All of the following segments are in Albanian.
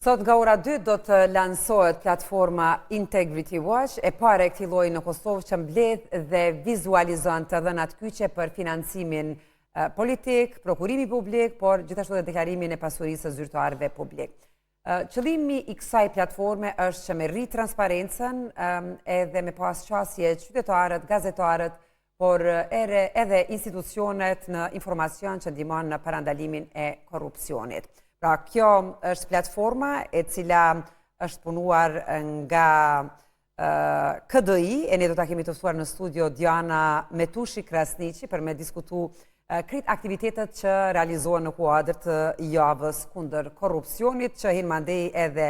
Sot nga ora 2 do të lansohet platforma Integrity Watch, e para e këtij lloji në Kosovë që mbledh dhe vizualizon të dhënat kyçe për financimin politik, prokurimi publik, por gjithashtu dhe deklarimin e pasurisë së zyrtarëve publik. Qëllimi i kësaj platforme është që me rrit transparencën edhe me pas qasje qytetarët, gazetarët, por ere edhe institucionet në informacion që ndihmon në parandalimin e korrupsionit. Pra, kjo është platforma e cila është punuar nga KDI, e ne do ta kemi të ftuar në studio Diana Metushi Krasniqi për me diskutu krejt aktivitetet që realizohen në kuadër të javës kundër korrupsionit, që hin mandej edhe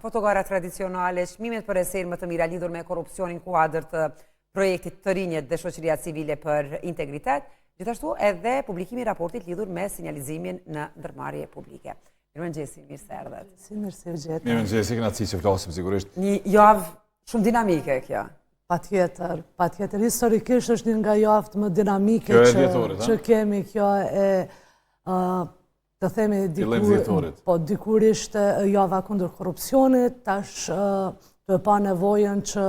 fotogara tradicionale, çmimet për esenë më të mira lidhur me korrupsionin kuadër të projektit të rinjët dhe shoqëria civile për integritet, gjithashtu edhe publikimi i raportit lidhur me sinjalizimin në ndërmarrje publike. Mirëmëngjesi, mirë se erdhët. Si mirë se ju gjeta. Mirëmëngjesi, kënaqësi që flasim sigurisht. Një javë shumë dinamike kjo. Patjetër, patjetër. Historikisht është një nga javët më dinamike që, që kemi kjo e të themi dikur, po dikur ishte java kundër korrupsionit, tash tu e pa nevojën që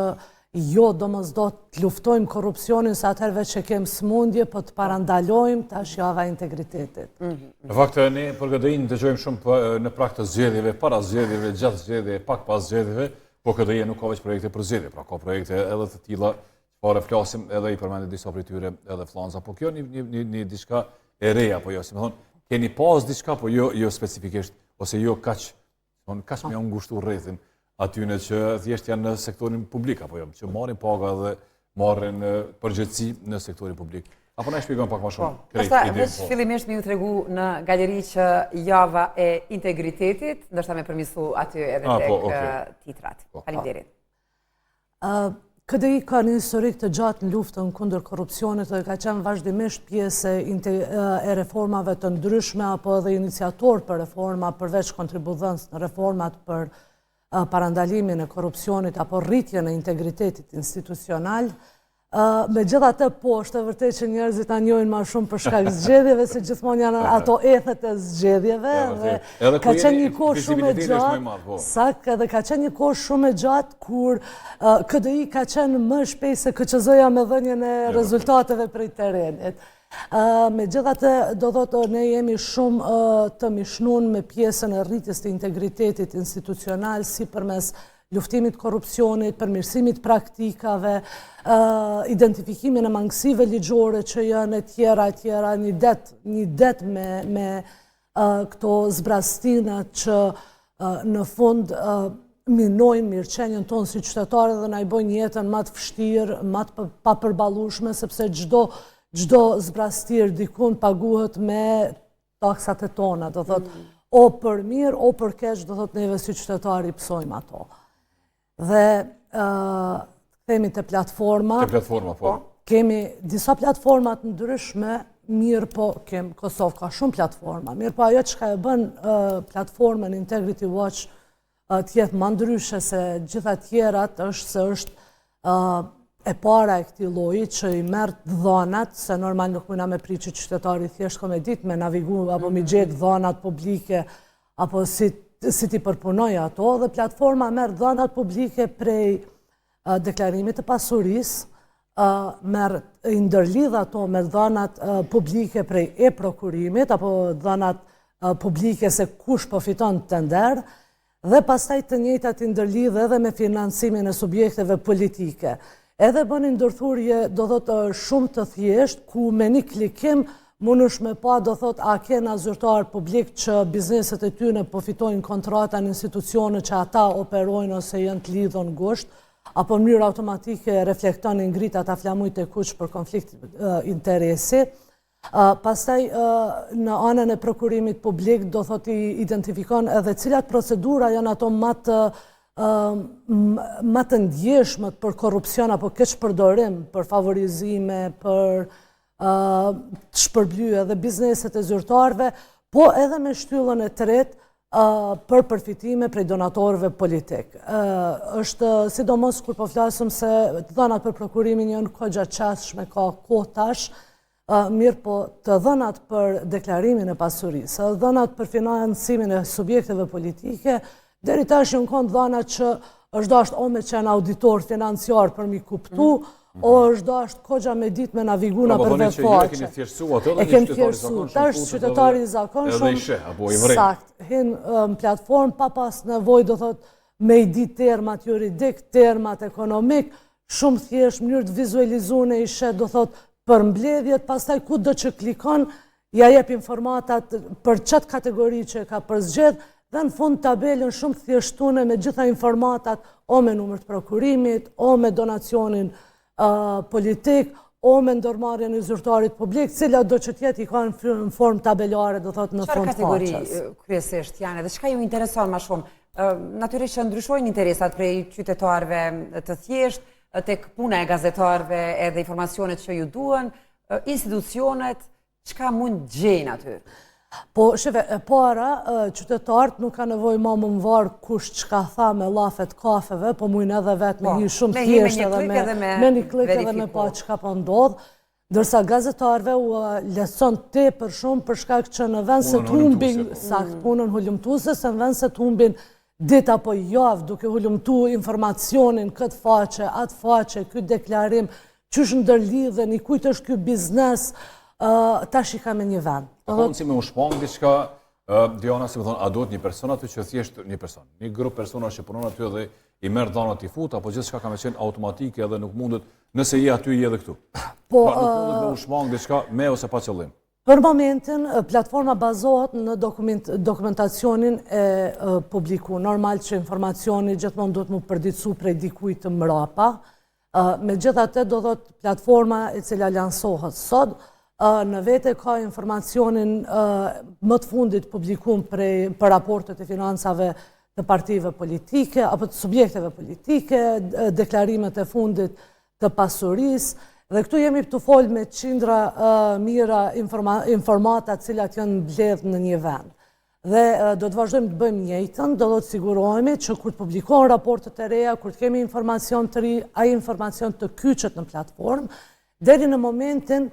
jo domosdo të luftojmë korrupsionin, se atëherë veç e kemë smundje, po të parandalojmë, tash java e integritetit. Mhm. Në fakt, ne për KDI-në dëgjojmë shumë për, në prag të zgjedhjeve, para zgjedhjeve, gjatë zgjedhjeve, pak pas zgjedhjeve, po KDI nuk ka veç projekte për zgjedhje, pra ka projekte edhe të tilla Çfarë flasim edhe i përmendi disa prej tyre edhe Flanza, po kjo një, një, një, një diçka e re apo jo, si me thonë, keni pas diçka, po jo, jo specifikisht, ose jo kaq, thonë, kaq me ngushtu rrethin atyne që thjesht janë në sektorin publik, apo jo, që marrin paga dhe marrin përgjegjësi në sektorin publik. Apo na shpjegon pak më shumë? Po, ndoshta veç po. fillimisht me ju tregu në galeri që java e integritetit, ndoshta me përmisu aty edhe tek po, okay. titrat. Po. Faleminderit. KDI ka një historik të gjatë në luftën kundër korrupsionit dhe ka qenë vazhdimisht pjesë e reformave të ndryshme apo edhe iniciator për reforma përveç kontributdhënës në reformat për parandalimin e korrupsionit apo rritjen e integritetit institucional. Megjithatë, po, është e vërtetë që njerëzit na njohin ma shumë për shkak zgjedhjeve, se gjithmonë janë ato ethet e zgjedhjeve, dhe ka qenë një kohë shumë e gjatë, po. Saktë, edhe ka qenë një kohë shumë e gjatë, kur KDI ka qenë më shpejt se KQZ-ja me dhënien e rezultateve prej terrenit. Megjithatë, do thotë, ne jemi shumë të mishnun me pjesën e rritjes të integritetit institucional, si përmes luftimit korrupsionit, përmirësimit praktikave, identifikimin e mangësive ligjore që janë e tjera, e tjera, një det, një det me, me këto zbraztina që në fund minojnë mirëqenien tonë si qytetarë dhe na i bojnë jetën ma të vështirë, ma të papërballueshme, sepse çdo çdo zbraztirë dikun paguhet me taksat e tona, do thot, mm. o për mirë, o për keq, do thot, neve si qytetarë i pësojmë ato. Dhe, kthehemi te platforma. Te platforma, po. po. Kemi disa platforma të ndryshme, mirëpo, kem Kosovë ka shumë platforma, mirëpo ajo çka e bën platformën Integrity Watch të jetë ma ndryshe se gjitha tjerat është se është e para e këtij lloji që i merr të dhanat, se normal nuk mujna me prit që qytetari thjesht ka me ditë me navigu apo mi gjetë dhanat publike apo si, si t'i përpunoj ato dhe platforma merr dhanat publike prej deklarimit të pasurisë, merr i ndërlidh ato me dhanat publike prej e-prokurimit apo dhanat publike se kush po fiton tender dhe pastaj të njëjtat i ndërlidh edhe me financimin e subjekteve politike. Edhe bën një ndërthurje, do thotë shumë të thjeshtë, ku me një klikim mundesh me pa, do thotë, a kena zyrtar publik që bizneset e tyne po fitojnë kontrata në institucione që ata operojnë ose janë të lidhun ngushtë, apo në mënyrë automatike reflekton i ngrit ata flamujt e kuq për konflikt interesi. Pastaj në anën e prokurimit publik do thot i identifikon edhe cilat procedura janë ato ma të ma të ndjeshmët për korrupsion apo keqpërdorim, për favorizime, për të shpërbly edhe bizneset e zyrtarëve, po edhe me shtyllën e tretë për përfitime prej donatorëve politik. Është sidomos kur po flasim se të dhënat për prokurimin janë kogja qasshme ka kohë tash, mirëpo të dhënat për deklarimin e pasurisë, të dhënat për financimin e subjekteve politike, Deri tash janë konë dhana që është dasht o me qenë auditor financiar për m'i kuptu, mm -hmm. o është dasht koxha me ditë me navigu pra, nëpër po web faqe. E kemi thjeshtësu atë dhe një qytetar i zakonshëm. Tash qytetari i zakonshëm. Edhe i sheh, apo i vren. Sakt, hin në platformë pa pas nevojë, do thot, me i di termat juridik, termat ekonomik, shumë thjesht, mënyrë të vizualizune i sheh, do thot, përmbledhjet, pastaj kudo që klikon, ja jep informatat për qatë kategori që e ka përzgjedh, dhe në fund tabelën shumë thjeshtune me gjitha informatat, o me numër të prokurimit, o me donacionin politik, o me ndërmarrjen e zyrtarit publik, cilado që t'jetë i ka në formë tabelare, do thotë në fund faqes. Çfarë kategori kryesisht janë edhe çka ju intereson ma shumë? Natyrisht që ndryshojnë interesat prej qytetarëve të thjeshtë, tek puna e gazetarëve edhe informacionet që ju duhen, institucionet, çka mund të gjejnë aty? Po, shife, e para, qytetarët nuk ka nevojë ma m'u varë kush çka tha me llafet kafeve, po mujnë edhe vetë me po, hi shumë thjesht edhe me, me një klik edhe me pa çka po ndodh, ndërsa gazetarëve u lehtëson tepër shumë për shkak që në vend se të humbin, po. sakt, punën hulumtuese, se në vend se të humbin ditë apo javë duke hulumtu informacionin këtë faqe, atë faqe, këtë deklarim, qysh ndërlidhen, i kujt është ky biznes, tash i ka me një vend. A ka mundësi me u shmang diçka, Diana, si me thonë, a duhet një person aty që thjesht një person, një grup persona që punon aty dhe i merr dhanat i fut, apo gjithçka ka me qenë automatike edhe nuk mundet, nëse je aty, je edhe këtu. Po, pra, nuk mundet me u shmang diçka me ose pa qëllim. Për momentin, platforma bazohet në dokumentacionin e publiku. Normal që informacioni gjithmonë duhet m'u përditësu prej dikujt të mrapa. Megjithatë, do thot platforma e cila lansohet sot, në vete ka informacionin më të fundit publikum prej, për raportet e financave të partive politike, apo të subjekteve politike, deklarimet e fundit të pasurisë, dhe këtu jemi tu folë me qindra mijëra informata cilat janë mbledhë në një vend. Dhe do të vazhdojmë të bëjmë njëjtën, do të sigurohemi që kur të publikohen raportet e reja, kur të kemi informacion të ri, ai informacion të kyçet në platformë, deri në momentin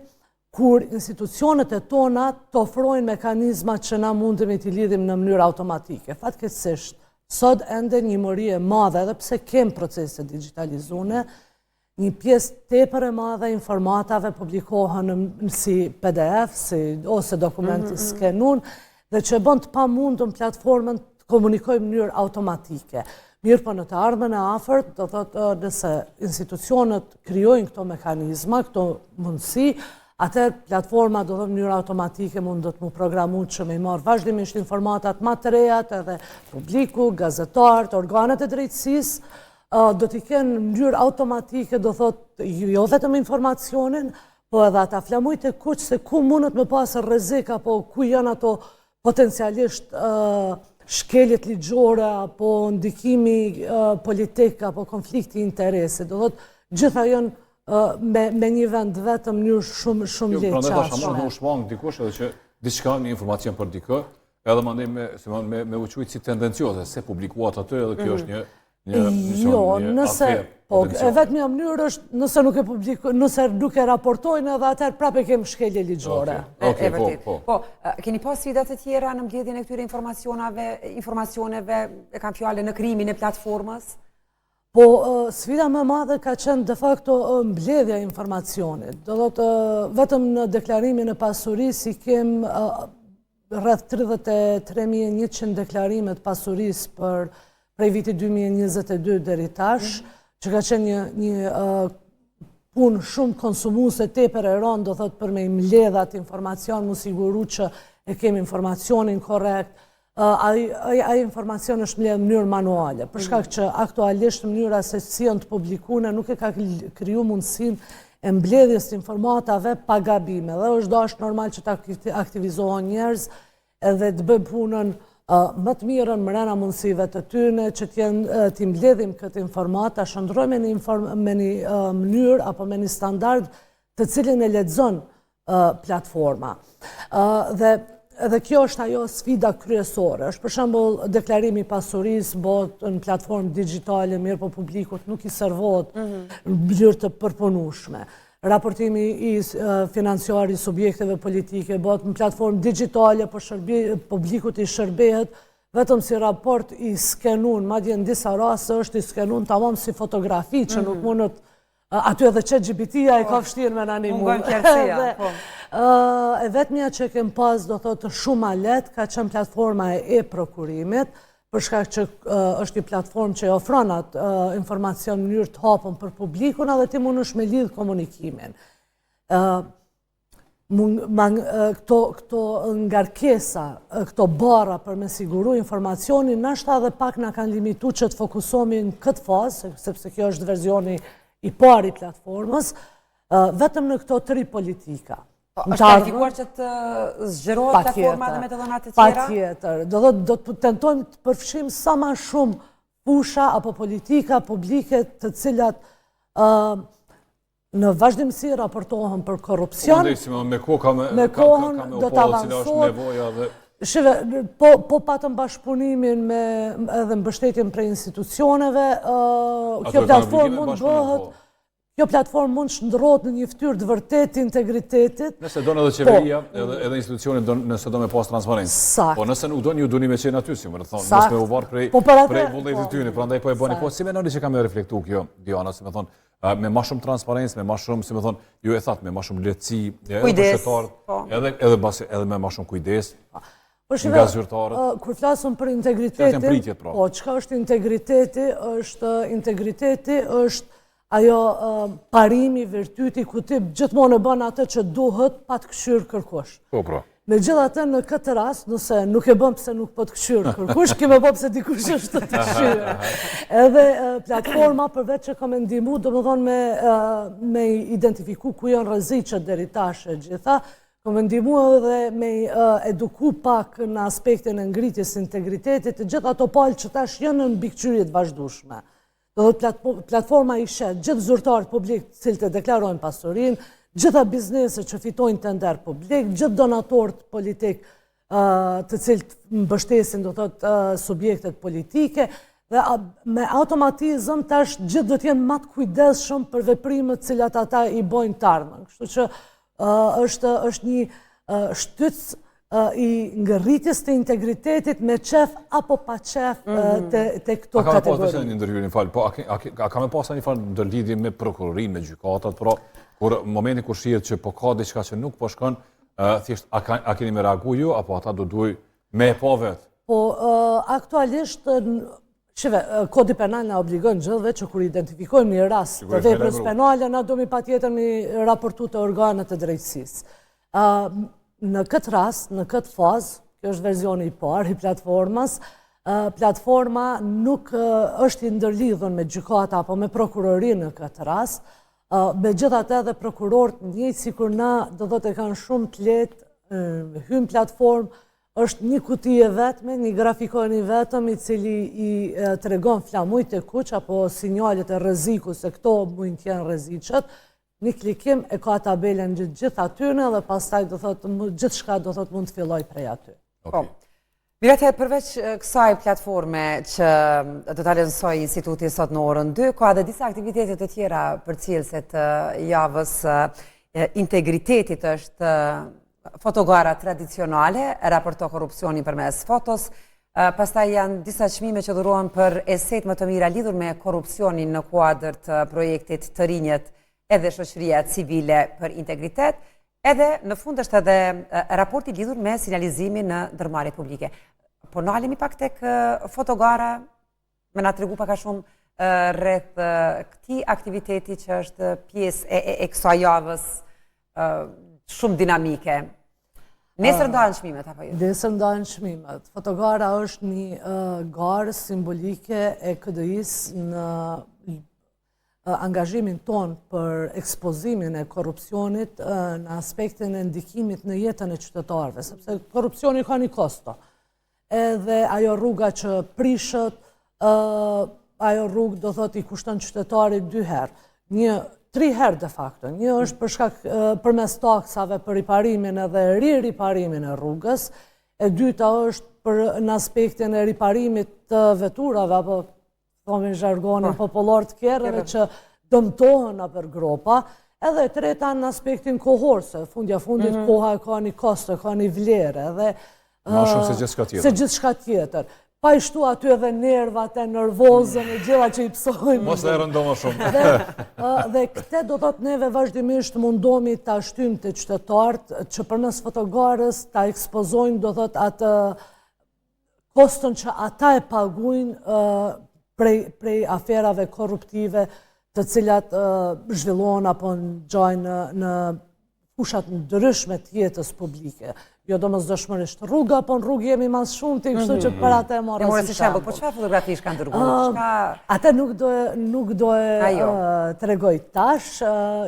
kur institucionet e tona të ofrojnë mekanizma që na mundemi t'i lidhim në mënyrë automatike. Fatkeqësisht, sot ende një mori e madhe, edhe pse kem procese digjitalizune, një pjesë tepër e madhe informatave publikohen si PDF, si, ose dokument i mm -hmm. skenun, dhe që e bën të pamundun platformën të komunikojë në mënyrë automatike. Mirëpo në të ardhmen e afërt, do thotë nëse institucionet krijojnë këto mekanizma, këto mundësi, atëherë platforma do thotë në mënyrë automatike mundet m'u programu që me i marrë vazhdimisht informatat ma të rejat edhe publiku, gazetarët, organet e drejtësisë, do t'i kenë në mënyrë automatike, do thotë jo vetëm informacionin, po edhe ata flamujt e kuq se ku mundet me pasë rrezik apo ku janë ato potencialisht shkeljet ligjore apo ndikimi politik apo konflikti i interesit. Do thotë, gjitha janë me, me një vend vetëm mënyrë shumë shumë jo, letë qasshme. Jo, prandaj tash u shmang dikush edhe që diçka një informacion për dikë, edhe mandej me, si me, me u quajt si tendencioze, se publikuat aty edhe kjo mhm. është një Një, jo, nëse, po, e vetmja mënyrë është nëse nuk e publiko, nëse nuk e raportojnë edhe atëherë prapë e kemë shkelje ligjore. Okej, po, po. Po, keni pas sfida të tjera në mbledhjen e këtyre informacioneve, informacioneve, e kam fjalën në krijimin e platformës? Po, sfida më e madhe ka qenë de facto mbledhja e informacionit. Do thotë, vetëm në deklarimin e pasurisë i kem rreth 33.100 deklarime të pasurisë për prej vitit 2022 deri tash, mhm. që ka qenë një, një punë shumë konsumuese tepër e rëndë, do thotë për me i mbledh atë informacion, m'u siguru që e kemi informacionin korrekt, ai ai informacion është mbledh në mënyrë manuale, për shkak mhm. që aktualisht mënyra se si janë të publikune nuk e ka kriju mundësinë e mbledhjes të informatave pa gabime dhe është dashtë normal që të aktivizohen njerëz edhe të bëjnë punën më të mirën mrena mundësive të tyne, që t'jenë t'i mbledhim këtë informatë, ta shndërrojmë me një, me një mënyrë apo me një standard të cilin e lexon platforma. Dhe edhe kjo është ajo sfida kryesore. Është për shembull deklarimi i pasurisë bëhet në platformë digjitale, mirëpo publikut nuk i servohet mhm. në mënyrë të përpunueshme. Raportimi i financiar i subjekteve politike bëhet në platformë digjitale, po shërbi, publikut i shërbehet. vetëm si raport i skenun, madje në disa raste është i skenun tamam si fotografi që nuk mhm. mundet aty edhe ChatGPT-ja e ka po. vështirë me na nimu. Mungon qartësia, po. E vetmja që kem pas, do thotë, shumë ma lehtë, ka qenë platforma e e-prokurimit, për shkak që është një platformë që e ofron atë informacion në mënyrë të hapun për publikun, edhe ti mundesh me lidhë komunikimin. Këto, këto ngarkesa, këto barra për me siguru informacionin, nashta edhe pak na kanë limitu që të fokusohemi në këtë fazë, sepse kjo është versioni i parë i platformës, vetëm në këto tri politika. Po, është planifikuar që të zgjerohet platforma dhe me të dhënat të tjera? Patjetër. Do, do të tentojmë të përfshim sa ma shumë fusha apo politika publike të cilat në vazhdimësi raportohen për korrupsion. Po, me kohë ka me, me kohën do të avancohet. Shive, po, po patëm bashkëpunimin me edhe mbështetjen prej institucioneve, kjo platformë mund bëhet, po. kjo platformë mund shndërrohet në një fytyrë të vërtetë të integritetit. Nëse don edhe po. qeveria, edhe, edhe institucionet don, nëse do me pas transparencë. Sakt. Po nëse nuk don, ju doni me qenë aty, si me thënë, mos me u varë prej, po prej vullnetit po. tyne, prandaj po e bëni. Po si mendoni që ka me reflektu kjo, Diana, si me thënë, me ma shumë transparencë, me ma shumë, si me thonë, ju e thatë, me ma shumë lehtësi, edhe për qytetarët, po. edhe, edhe, basi, edhe me ma shumë kujdes, po, nga zyrtarët. Kur flasëm për integritetin, pritjet, pra. po, çka është integriteti, është integriteti, është ajo parimi, virtyti, ku ti gjithmonë e bën atë që duhet, pa të kqyrë kërkush. Po, pra. Megjithatë në këtë rast, nëse nuk e bën pse nuk po të kqyr kërkush, ke me bë pse dikush është tu të kqyr. Edhe platforma përveç që ka me ndihmu, domethonë me, me identifiku ku janë rreziqet deri tash e gjitha, ka me ndihmu edhe me eduku pak në aspektin e ngritjes integritetit, të gjitha ato palë që tash janë në mbikëqyrje të vazhdueshme. Do të platforma i sheh gjithë zyrtarët publik të cilët e deklarojnë pasurinë, gjitha bizneset që fitojnë tender publik, gjithë donatorët politik të cilët mbështesin do thotë subjektet politike dhe me automatizëm tash gjithë do të jenë ma të kujdesshëm për veprimet të cilat ata i bojnë të ardhmen. Kështu që është është një shtytës i ngritjes të integritetit me qef apo pa qef mhm. te, te këto kategori. A ka me pasë një ndërhyrje, falë, po a, a, a ka me pasë një farë ndërlidhje me prokurorinë, me gjykatat, pra, kur momentin kur shihet që po ka diçka që nuk po shkon, thjesht, a, ka, a keni me reagu ju, apo ata do duj me e pa vetë? Po, aktualisht, Shife, kodi penal na obligon gjithëve që kur identifikojmë një rast të veprës penale, na do mi patjetër mi raportu te organet e drejtësisë. Në këtë rast, në këtë fazë, kjo është verzioni i parë i platformës, platforma nuk është i ndërlidhur me gjykata apo me prokurori në këtë rast, megjithatë edhe prokurorët njëjtë sikur na do thotë e kanë shumë të lehtë, hyjnë platformë, Është një kuti e vetme, një grafikon i vetëm i cili i tregon flamujt e kuq apo sinjalet e rrezikut se këto mund të jenë rreziqet. Një klikim e ka tabelën gjithë gjithë atyne dhe pastaj do thotë gjithçka do thotë mund të fillojë prej aty. Po. Mirë, përveç kësaj platforme që do ta lansojë instituti sot në orën 2, ka edhe disa aktivitete të tjera përcjellëse të javës integritetit është fotogara tradicionale, raporto korrupsionin përmes fotos, pastaj janë disa çmime që dhurohen për esetë më të mira lidhur me korrupsionin në kuadër të projektit të rinjët edhe shoqëria civile për integritet, edhe në fund është edhe raporti lidhur me sinjalizimin në ndërmarrjet publike. Po nalemi pak tek fotogara, me na tregu pak a shumë rreth këtij aktiviteti që është pjesë e, e, e kësaj javës shumë dinamike. Nesër ndahen çmimet, apo jo? Nesër ndahen çmimet. Fotogara është një garë simbolike e KDI-së në angazhimin tonë për ekspozimin e korrupsionit në aspektin e ndikimit në jetën e qytetarëve, sepse korrupsioni ka një kosto. edhe ajo rruga që prishet, ajo rrugë do thot i kushton qytetarit dy herë. Një, tri herë de facto. Një është për shkak përmes taksave për riparimin edhe ri-riparimin e rrugës. E dyta është për në aspektin e riparimit të veturave apo thomi në zhargonin po. popullor të kerreve që dëmtohen nëpër gropa, edhe e treta në aspektin kohor, se fundja fundit mm -hmm. koha e ka një kosto, ka një vlerë, edhe Ma shumë se gjithçka tjetër. Se gjithçka tjetër. Pa i shtu aty edhe nervat e nervozën e gjitha që i pësojmë. Mos e rëndo më shumë. Dhe, dhe këte do thotë neve vazhdimisht mundomi ta shtymë te qytetarët që përmes fotogarës ta ekspozojnë do thotë atë koston që ata e pagujnë prej, prej aferave korruptive të cilat zhvillohen apo ngjajnë në, në fusha të ndryshme të jetës publike. Jo domosdoshmërisht rruga, po në rrugë jemi ma së shumti, kështu që për atë e mora si shembull. Po çfarë fotografish kanë dërguar? Çka Atë nuk do nuk do e jo. tregoj tash,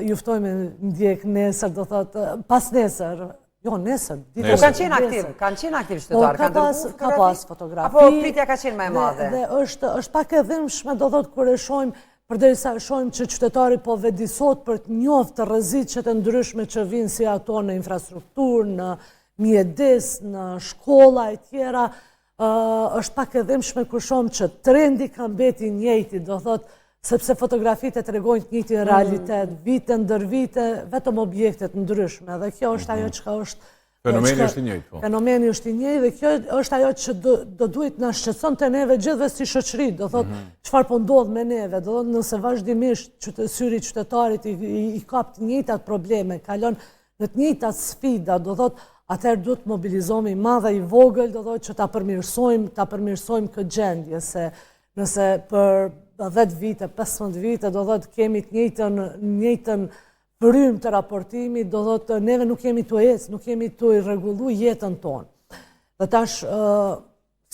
ju ftoj me ndjek nesër, do thotë pas nesër. Jo, nesër, ditë. Po kanë qenë aktiv, kanë qenë aktiv po, qytetarë, kanë dërguar ka pas fotografi. Apo pritja ka qenë më e madhe. Dhe është është pak e dhimbshme, do thotë kur e shohim Përderisa e shohim që qytetari po vetëdijesohet për të njoftë rreziqet e ndryshme që vijnë si ato në infrastrukturë, në mjedis, në shkolla e tjera, është pak e dhimbshme kur shohim që trendi ka mbet i njëjti, do thotë, sepse fotografitë e tregojnë të njëjtin mm. realitet, vite ndër vite, vetëm objekte të ndryshme, dhe kjo është ajo mhm. çka është Fenomeni është i njëjtë, po. Fenomeni është i njëjtë dhe kjo është ajo që do, do duhet na shqetësonte neve gjithëve si shoqëri, do thotë mm -hmm. çfarë po ndodh me neve, do thotë nëse vazhdimisht qyte, syri i qytetarit i, i, i kap të njëjtat probleme, kalon në të njëjtat sfida, do thotë atëherë duhet të mobilizohemi i madh e i vogël, do thotë që ta përmirësojmë, ta përmirësojmë këtë gjendje se nëse për 10 vite, 15 vite, do thotë kemi të njëjtën njëjtën frymë të raportimit, do thotë neve nuk jemi tu ecë, nuk jemi tu i rregullu jetën tonë. Dhe tash,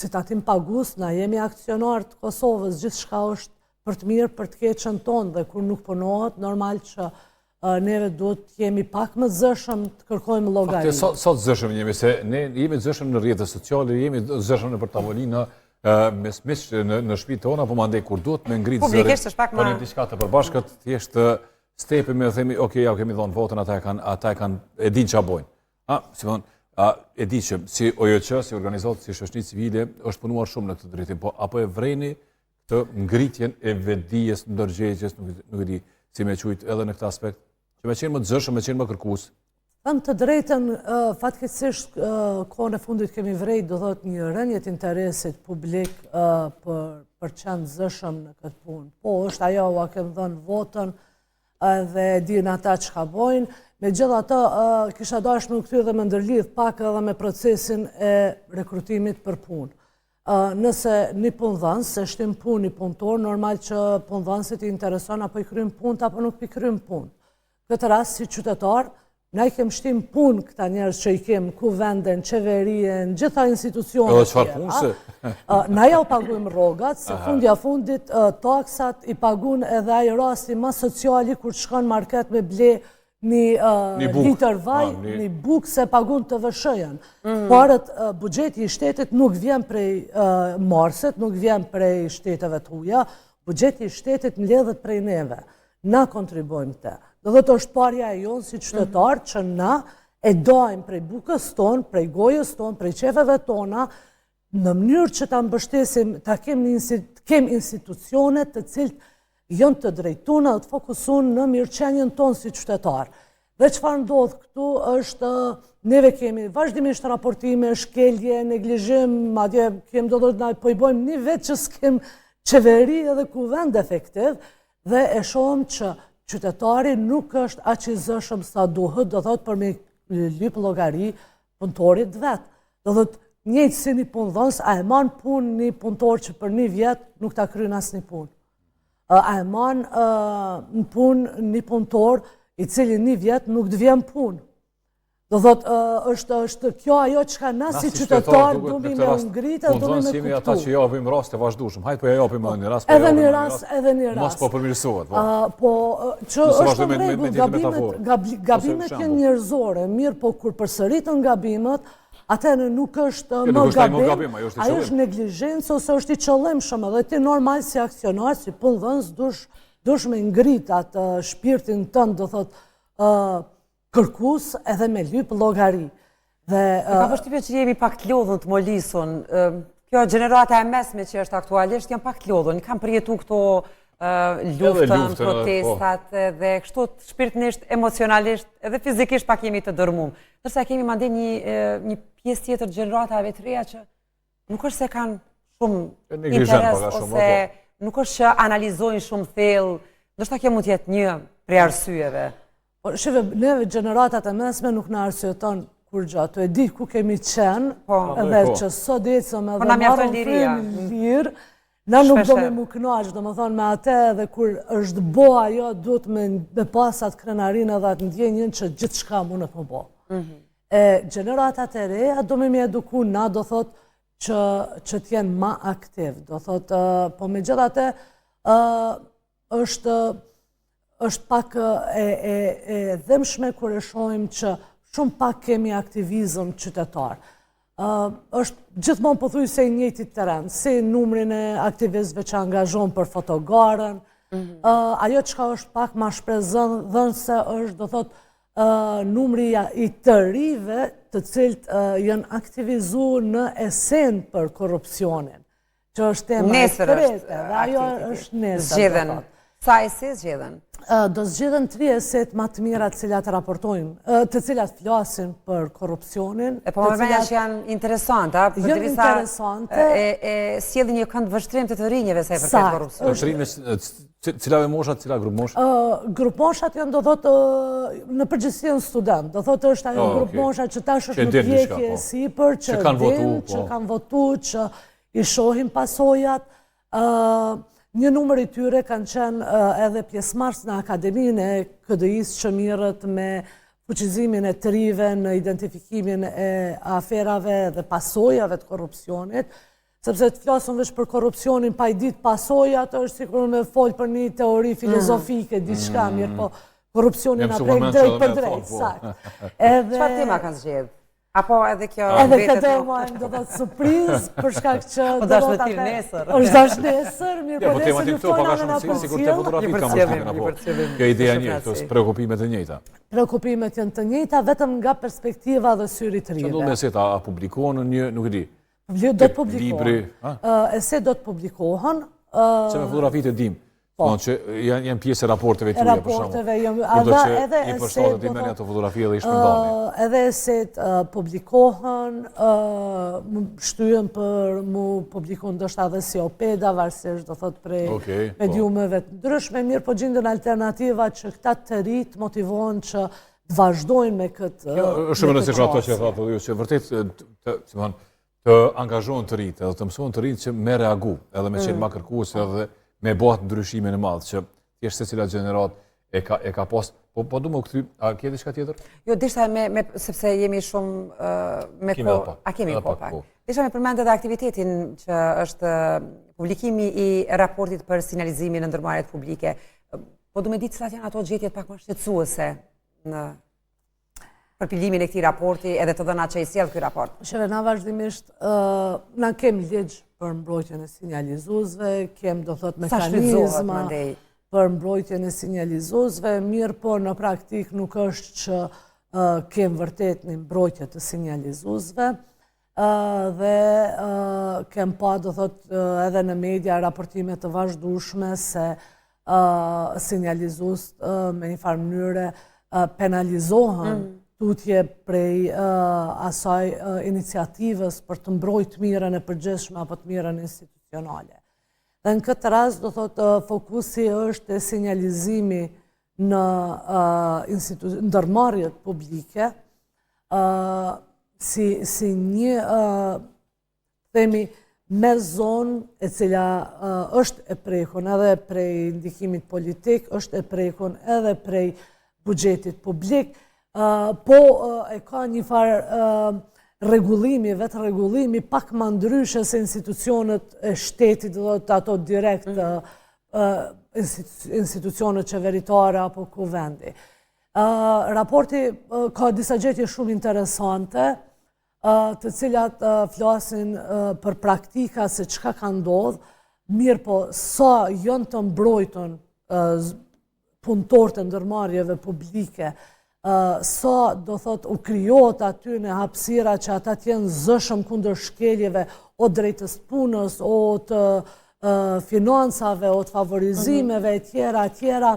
si tatimpagues, na jemi aksionar të Kosovës, gjithçka është për të mirë, për të keqen tonë, dhe kur nuk punohet, normal që neve duhet të jemi pak më të zëshëm të kërkojmë llogari. Fakte, sa të zëshëm jemi, se ne jemi të zëshëm në rrjetet sociale, jemi të zëshëm nëpër tavolina, mes miq në, në shpi tona, po mandej kur duhet me ngritë zërin, për një diçka të përbashkët, thjesht stepim e themi, ok, ja kemi dhonë votën, ata e kanë, ata e kanë, e din çka bojnë. A, si thonë, a, e di që si OJQ, si organizatë, si shoqëri civile, është punuar shumë në këtë drejtim, po apo e vreni këtë ngritjen e vetëdijes, ndërgjegjes, nuk, nuk e di si me qujtë edhe në këtë aspekt, që me qenë më të zëshëm, me qenë më kërkues. Them të drejtën, fatkeqësisht kohën e fundit kemi vrejt, do thotë një rënie të interesit publik për për qenë zëshëm në këtë punë. Po, është ajo, ua kem dhënë votën edhe dinë ata çka bojnë. Megjithatë, kisha dashtë me u kthy dhe me ndërlidh pak edhe me procesin e rekrutimit për punë. Nëse një punëdhënës e shtin n'punë një punëtor, normal që punëdhënësit i intereson apo i kryn punët apo nuk i kryn punët. Këtë rast si qytetar, na i kem shti n'punë këta njerëz që i kem n'kuvend, në qeveri, në gjitha institucionet. Edhe çfarë punë se? Na jau pagujmë rrogat, se fundja fundit taksat i pagun edhe ai rasti ma sociali kur shkon market me ble një litër vaj, një bukë se pagun TVSH-ën. Mm. Paret, buxheti i shtetit nuk vjen prej Marsit, nuk vjen prej shteteve të huja, buxheti i shtetit mbledhet prej neve. Na kontribuojmë te. Do thotë është parja e jonë si qytetar mhm. që na e dajmë prej bukës tonë, prej gojës tonë, prej qefeve tona, në mënyrë që ta mbështesim, ta kem një kem institucione të cilët janë të drejtuna dhe të fokusun në mirëqenien tonë si qytetar. Dhe çfarë ndodh këtu është neve kemi vazhdimisht raportime, shkelje, neglizhim, madje kem do thotë na po i bojmë një vit që s'kem qeveri edhe kuvend efektiv dhe e shohim që qytetari nuk është aq i zëshëm sa duhet, do thotë për me lyp llogari punëtorit të vet. Do thotë njëjtë si një punëdhënës, a e man n'punë një punëtor që për një vjet nuk ta kryen asnjë punë. A e man në punë një punëtor i cili një vjet nuk të vjen punë. Do thot, është, është kjo ajo çka na si qytetar duhemi me u ngritë dhe duhemi me kuptu. Jemi ata që japim raste vazhdueshëm. Hajt po ja japim edhe një rast, po edhe një rast, edhe një rast. Mos po përmirësohet, po. Po, që është në rregull, gabimet, gabimet janë njerëzore, mirë, po kur përsëriten gabimet, atëherë nuk është më gabim, ajo është neglizhencë ose është i qëllimshëm, edhe ti normal si aksionar, si punëdhënës, dush, dush me ngrit atë shpirtin tënd, do thot, kërkus edhe me lyp llogari. Dhe, Kam përshtypjen që jemi pak të lodhun të molisun. Kjo gjenerata e mesme që është aktualisht, janë pak të lodhun. Kanë përjetu këto luftën, po. protestat dhe kështu shpirtnisht, emocionalisht, edhe fizikisht pak jemi të dërmum. Ndërsa kemi mandej një, një pjesë tjetër gjeneratave të reja që nuk është se kanë shumë interes ose po. nuk është që analizojnë shumë thellë, ndoshta kjo mund të jetë një prej arsyeve. Po, shife, neve gjeneratat e mesme nuk na arsyeton kurgjo, tu e di ku kemi qenë, po, edhe po. që sot ecëm edhe po, marrim frymë lirë, na nuk do me mu knaq, domethonë me ate edhe kur është bo ajo, duhet me, me pas atë krenarinë edhe atë ndjenjën që gjithçka mundet me bo. Mm E gjeneratat e reja do me mi eduku, na do thot që, që t'jenë ma aktiv, do thot, po megjithatë, është është pak e, e, e dhimshme kur e shohim që shumë pak kemi aktivizëm qytetar. Uh, është gjithmonë pothuajse i njëjti teren, si numrin e aktivistëve që angazhohen për fotogarën, mm -hmm. uh, ajo çka është pak ma shpresëdhënëse është, do thot, uh, numri i të rive të cilët uh, janë aktivizu në esenë për korrupsionin. Që është tema e tretë, dhe ajo është nesër. Zgjedhen. Sa ese zgjedhen? Do zgjedhen tri esetë ma të mira të cilat raportojnë, të cilat flasin për korrupsionin. E po më vjen që janë interesante, a? Janë interesante. E, e sjellin një këndvështrim të të rinjve sa i përket korrupsionit. Të rinjve, cilave moshat, cila grupmosha? Grupmoshat janë do thotë në përgjithësi janë student, do thotë është ajo oh, grupmosha që tash është në pjekje e po. sipër, që kanë votu, që po. kanë votu, që i shohin pasojat, një numër i tyre kanë qenë edhe pjesëmarrës në Akademinë e KDI-së që mirret me fuqizimin e të rive në identifikimin e aferave dhe pasojave të korrupsionit, sepse të flasëm veç për korrupsionin pa i ditë pasojat është sikur me folë për një teori mm. filozofike, diçka, mm. mirëpo korrupsionin na prek drejtpërdrejt, po. saktë. Çfarë tema kanë zgjedhë? Apo edhe kjo Edhe këtë e majmë do të surprizë, për shkak që... Po dash me thirrë nesër. është dash nesër, mirë po, po nesër ju ftojna me na përcjellë. Sikur te fotografitë kam përshtypjen, apo kjo ideja një, këto preokupimet e njëjta. Preokupimet janë të njëjta, vetëm nga perspektiva dhe syri i të rinjve. Që ndodh me esetë, a publikohen në një, nuk e di. Do të publikohen. Esetë do të publikohen. Se me fotografitë e dim. Po. Në që janë, janë pjesë e raporteve tuaja, për shembull. Raporteve, janë, edhe, edhe i përshtatet i merrni ato fotografi dhe i shpërndani. Edhe esetë publikohen, shtyhen për mu publiku ndoshta edhe si op-eda, varësisht do thot prej okay, po. mediumeve të ndryshme, mirë po gjinden alternativa që këta të ri të motivohen që të vazhdojnë me këtë... Kjo është shumë e rëndësishme ato që thatë ju, që vërtet, të, si më të angazhohen të rinjtë, edhe të mësohen të rinjtë që me reagu, edhe me qenë mm. ma kërkues, edhe me bo atë ndryshimin e madh, që thjesht secila gjeneratë e ka, e ka pas, po, po du me u kthy, a ke diçka tjetër? Jo, deshta me, me, sepse jemi shumë me ko, a kemi kohë pak. Po. Deshta me përmend edhe aktivitetin që është publikimi i raportit për sinjalizimin në ndërmarrjet publike. Po du me ditë cilat janë ato gjetjet pak më shqetësuese në përpilimin e këtij raporti edhe të dhënat që i sjell ky raport? Shife, na vazhdimisht, na kem ligj për mbrojtjen e sinjalizuesve, kem do thot mekanizma për mbrojtjen e sinjalizuesve, mirëpo në praktikë nuk është që kem vërtet një mbrojtje të sinjalizuesve, dhe kem pa do thot edhe në media raportime të vazhdueshme se sinjalizuesit me një farë mënyre penalizohen mm. tutje prej asaj iniciativës për të mbrojt të mirën e përgjithshme apo të mirën institucionale. Dhe në këtë rast, do thot, fokusi është te sinjalizimi në ndërmarrjet publike, si, si një, themi, me zonë e cila është e prekun edhe prej ndikimit politik, është e prekun edhe prej buxhetit publik, po e ka një farë rregullimi, vetërregullimi, pak ma ndryshe se institucionet e shtetit, do të ato direkt mm. institucionet qeveritare apo kuvendi. Raporti ka disa gjetje shumë interesante, të cilat flasin për praktika se çka ka ndodhë, mirëpo sa janë të mbrojtun punëtorët e ndërmarrjeve publike, sa do thot u krijohet aty në hapësira që ata të jenë zëshëm kundër shkeljeve o drejtës punës, o të financave, o të favorizimeve, mhm. e tjera, e tjera.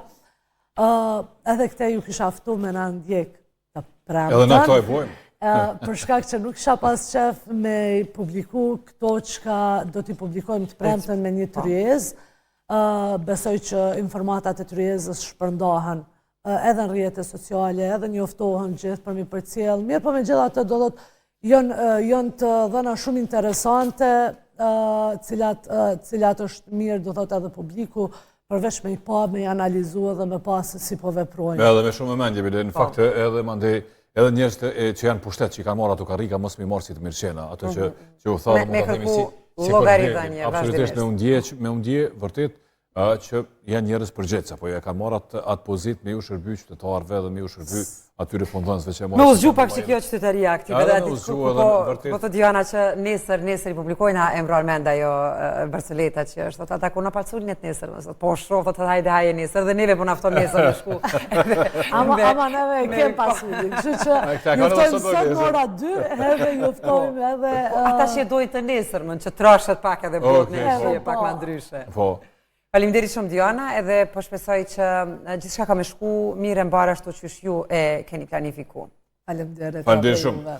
Edhe këte ju kisha ftu me na ndjek të premten. Edhe na këto e bojmë. Për shkak që nuk kisha pas qef me i publiku këto çka do t'i publikojmë të premten me një po. tryezë, besoj që informatat e tryezës shpërndahen edhe në rrjete sociale, edhe njoftohen gjithë për mi përcjell. Mirëpo megjithatë do thotë janë janë të dhëna shumë interesante, cilat cilat është mirë do thotë edhe publiku përveç me i pa, me i analizu edhe me pa se si po veprojnë. Edhe me shumë mendje, bile, në po. fakt edhe mandej, edhe njerëzit që janë pushtet, që i kanë marrë ato karrika, mos mi marrë si të mirëqena, ato që, mhm. që u tha, me, me kërku si, si llogaridhënie, absolutisht me u ndje, me u ndje, vërtet, që janë njerëz përgjegjës, apo e kanë marrë atë, atë pozitë me ju shërby qytetarëve dhe me ju shërby atyre punëdhënësve që e marrin. Me u zgju pak që kjo qytetaria aktive dhe atë ku po, po të Diana që nesër, nesër i publikojnë e m'ra n'mend ajo barcoleta që është, thotë ata ku na paculin të nesër, më thotë, po shoh, thotë hajde hajde nesër dhe neve po na fton nesër me shku. Ama ama neve e kem pasulin, kështu që ju ftojmë sot në ora 2, edhe ju ftojmë edhe po, ata që e dojnë të nesërmën, që trashet pak edhe bëhet në po. pak më ndryshe. Po. Faleminderit shumë Diana, edhe po shpresoj që gjithçka ka me shku mirë e mbarë ashtu qysh ju e keni planifiku. Faleminderit. Faleminderit shumë.